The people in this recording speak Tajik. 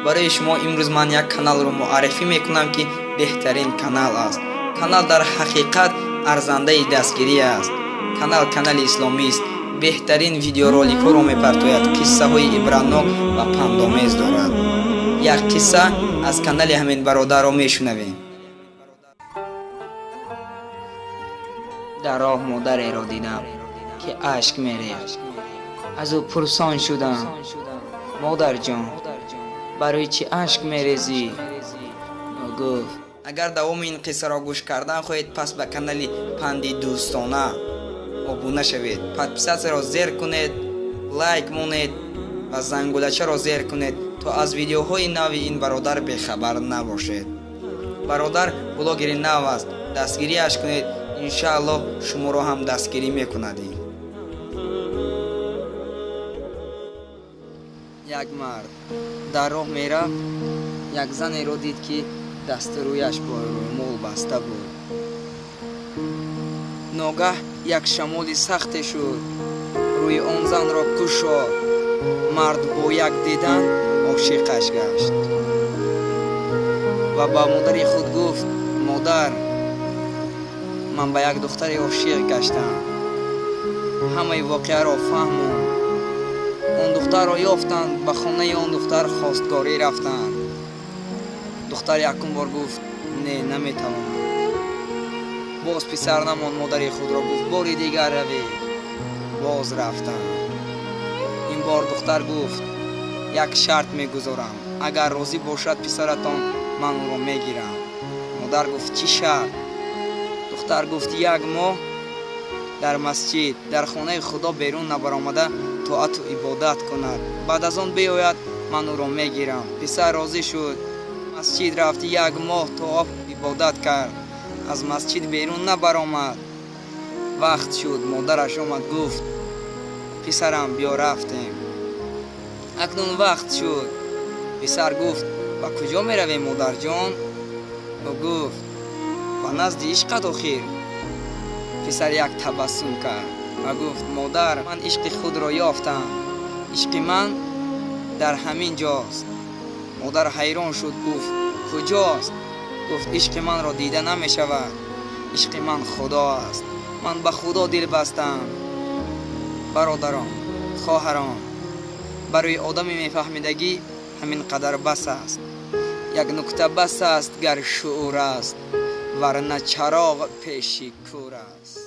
Барои шумо имрӯз ман як каналро муаррифӣ мекунам, ки беҳтарин канал аст. Канал дар ҳақиқат арзандаи дастгирӣ аст. Канал канали исломист, беҳтарин видеороликҳоро мепартояд, қиссаҳои ибратнок ва пандомез дорад. Як қисса аз канали ҳамин бародарро мешунавем. Дар роҳ модареро дидам, ки ашк мерехт. Аз ӯ пурсон шудам: модарҷон, барои чӣ ашк мерезӣ? Ӯ гуфт: агар давоми ин қиссаро гӯш кардан хоҳед, пас ба канали Панди Дӯстона обуна шавед, подписатсияро зер кунед, лайк монед ва зангулачаро зер кунед, то аз видеоҳои нави ин бародар бехабар набошед. Бародар блогери нав аст, дастгириаш кунед, иншааллоҳ шуморо ҳам дастгирӣ мекунад. Як мард дар роҳ мерафт, як занеро дид, ки дасту рӯяш бо рӯмол баста буд. Ногаҳ як шамоли сахте шуд, рӯи он занро кушод. Мард бо як дидан ошиқаш гашт ва ба модари худ гуфт: модар, ман ба як духтаре ошиқ гаштам. Ҳамаи воқеаро фаҳмонд. Он духтарро ёфтанд, ба хонаи он духтар хостгорӣ рафтанд. Духтар якум бор гуфт: не, наметавонам. Боз писар намонд, модари худро гуфт: бори дигар равед. Боз рафтанд. Ин бор духтар гуфт: як шарт мегузорам, агар розӣ бошад писаратон, ман ӯро мегирам. Модар гуфт: чӣ шарт? Духтар гуфт: як моҳ дар масҷид, дар хонаи Худо берун набаромада тоату ибодат кунад, баъд аз он биёяд, ман ӯро мегирам. Писар розӣ шуд, масҷид рафт, як моҳ тоат ибодат кард, аз масҷид берун набаромад. Вақт шуд, модараш омад, гуфт: писарам, биё рафтем. Акнун вақт шуд. Писар гуфт: ба куҷо меравем, модарҷон? Ӯ гуфт: ба назди ишқат охир. Писар як табассум кард ва гуфт: модар, ман ишқи худро ёфтам, ишқи ман дар ҳамин ҷост. Модар ҳайрон шуд, гуфт: куҷост? Гуфт: ишқи манро дида намешавад, ишқи ман Худо аст, ман ба Худо дил бастам. Бародарон, хоҳарон, барои одами мефаҳмидагӣ ҳамин қадар бас аст. Як нукта бас аст, гар шуур аст, варна чароғ пеши кӯр аст.